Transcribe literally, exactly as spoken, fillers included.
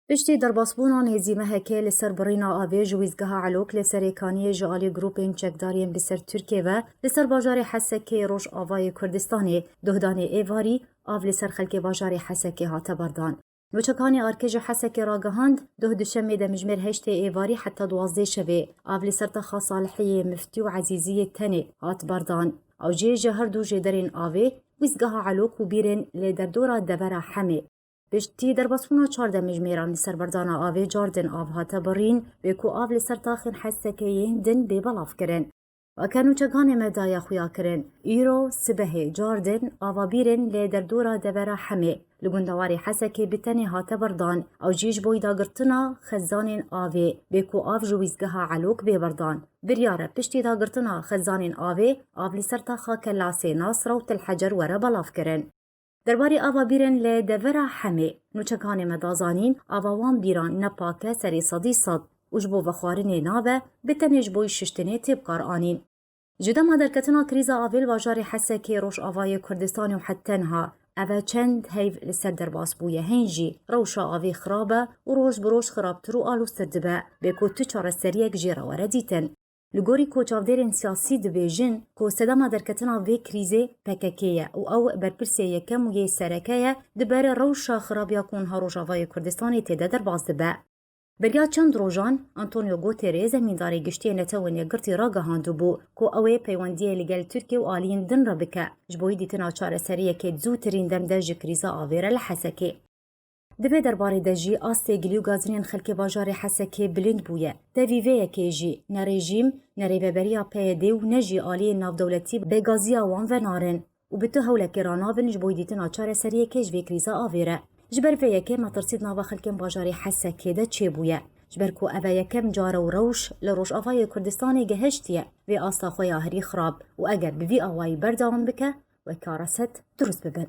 Piştî derbasbûna nêzî mehekê li ser birîna avê ji wîzgeha Elok li Serêkaniyê ji alî grûpên çekdariyên bi ser Tirkiyê ve li ser bajarê Hesekê Rojavayê Kurdistanê, duhdanê êvarî av li ser xelkê bajarê Hesekê hate berdan. Nûçekanê ARKê ji Hesekê ragihand, duh duşemê demjimêr heştê êvarî heta duwazdeh şevê av li ser taxa Salihiyê, Miftî û Ezîziyê tenê hat berdan. Ew jî ji her du jêderên avê, wîzgeha Elok û Bîrên li derdora devera Hemê. Piştî derbasbûna çar demjimêran li ser berdana avê cardin av hate birîn, bê ku av li ser taxên Hesekê yên din bê belavkirin. Weke nûçekanê me daye xuyakirin, îro sibehê cardin ava Bîrên li derdora devera Hemê li gundewarê Hesekê bi tenê hate berdan, ew jî ji bo dagirtina xezanên avê, bê ku av ji wîzgeha Elok bê berdan. Biryar e piştî dagirtina xezanên avê, av li ser taxa Kelasê, Nasra û Til Hecer were belavkirin. Derbarê ava Bîrên li devera Hemê, nûçekanê me da zanîn, ava wan bîran ne pak e serê sedî sed û ji bo vexwarinê nabe, bi tenê ji bo şiştinê tê bi kar anîn. Ji dema derketina krîza avê li bajarê Hesekê, Rojavayê Kurdistanê û heta niha, ev e çend heyv li ser derbas bûye, hên jî rewşa avê xirab e û roj bi roj xirabtir û aloztir dibe, bê ku tu çareseriyek jê re were dîtin. Li gorî ku çavdêrên siyasî dibêjin ku sedema derketina vê krîzê P K K ye û ew berpirsê yekem û yê sereke ye di ber rewşa xirab ya ku niha Rojavayê Kurdistanê tê de derbas dibe. Beriya çend rojan Antonio Guterres, zemîndarê giştî yê Netewên Yekgirtî ragihandibû ku ew ê peywendiyê li gel Tirkiye û aliyên din re bike, ji bo dîtina çareseriyekê di zûtirîn dem de ji krîza avê re li Hesekê. Di vê derbarê de jî astê gilî û gazinên xelkê bajarê Hesekê bilind bûye. Tevî vê yekê jî ne rejîm, ne rêveberiya P Y D û ne jî aliyên navdewletî bi gaziya wan venarin û bi tu hewlekê ranabin ji bo dîtina çareseriyekê ji vê krîza avê re. Ji ber vê yekê metirsî di nava xelkên bajarê Hesekê de çêbûye. Ji ber ku ev e yekem car e û rewş li Rojavayê Kurdistanê gehiştiye vê asta xwe ya herî xirab û eger bi vî awayî berdewam bike, weke Reset durust bibin.